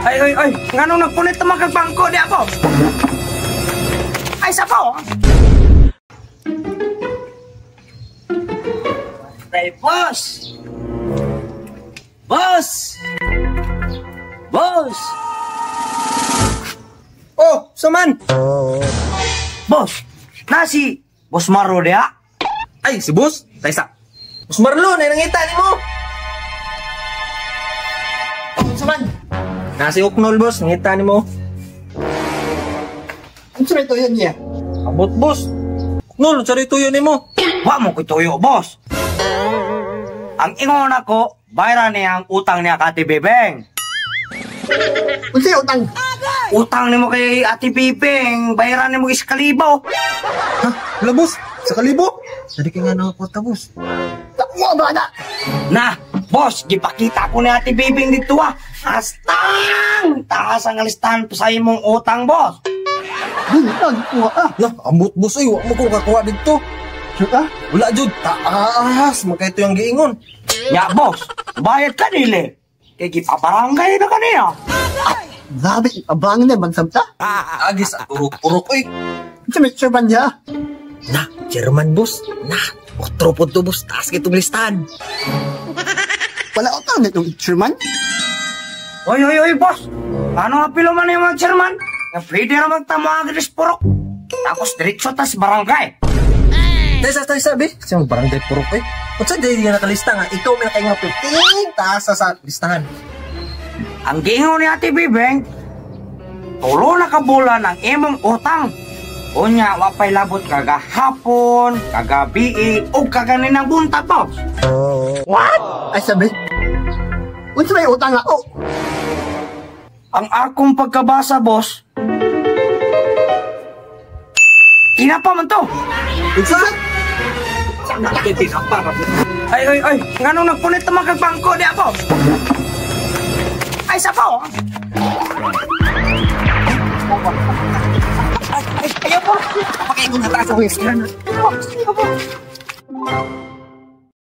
Ay, ay, ay! Nganong nagpunit naman kag bangko di ako? Ay, sapo! Ay, boss! Boss! Boss! Oh, saman! Boss! Nasi Boss Maro diha? Ay, si boss! Taysa! Boss Marlo, na nangita ni mo! Oh, saman! Nasi Uknol, boss. Nangita ni mo. Ang sarito yun niya. Abot, boss. Uknol, sarito yun ni mo. Wa mo ko'y tuyo, boss. Ang ingon ako, bayaran niya ang utang niya ka Ate Bebeng. Unsa utang? Utang nimo kay Ate Bebeng, bayaran nimo is kalibo. Ha? Wala, boss. Sa kalibo? Dali ka nga nakakwata, boss. Wa ba na? Na, boss, gipakita ko ni Ate Bebeng dito ah. Astang! Taas ang alistahan pa sa imong utang, boss. Buntag wa ah. Lah, ambot, boss. Ay, wa mo ko kakuha dito. Sure ah? Wala, jud. Taas. Magkaito yung giingon. Ya, boss, bayad ka nila. Kay gipabarangay na kaniya. Grabe, abang na magsabta. Agis, purok-purok, eh. Unsa may chairman niya? Na, chairman, boss. Na, otro po to, boss. Taas kitong listahan. Wala utang na itong chairman? Oy, oy, oy, boss. Ano nga pilo man yung mga chairman? Nga pwede na magtamo agad purok. Tapos diretso tas barangay. Taysa, taysa, be. Siya magbarangay purok, eh. Unsa dahil nga nakalista nga, ikaw may nakainga piting taas sa listahan. Ang gingon ni Ate Bibeng, tulo na ka bulan ang imong utang. Unya, wapay labot kagahapon, kagabi, o kaganinang buntag, boss. What? Ay sabi. Unsa may utang ako? Ang akong pagkabasa, boss, tinapa man to. Unsa? Ay, ay, ay, nganong nagpunit naman kag bangko di ako? Ay, sapo! Ay, ay, ayaw po! Pakaingon na taas ako yung Ayaw po!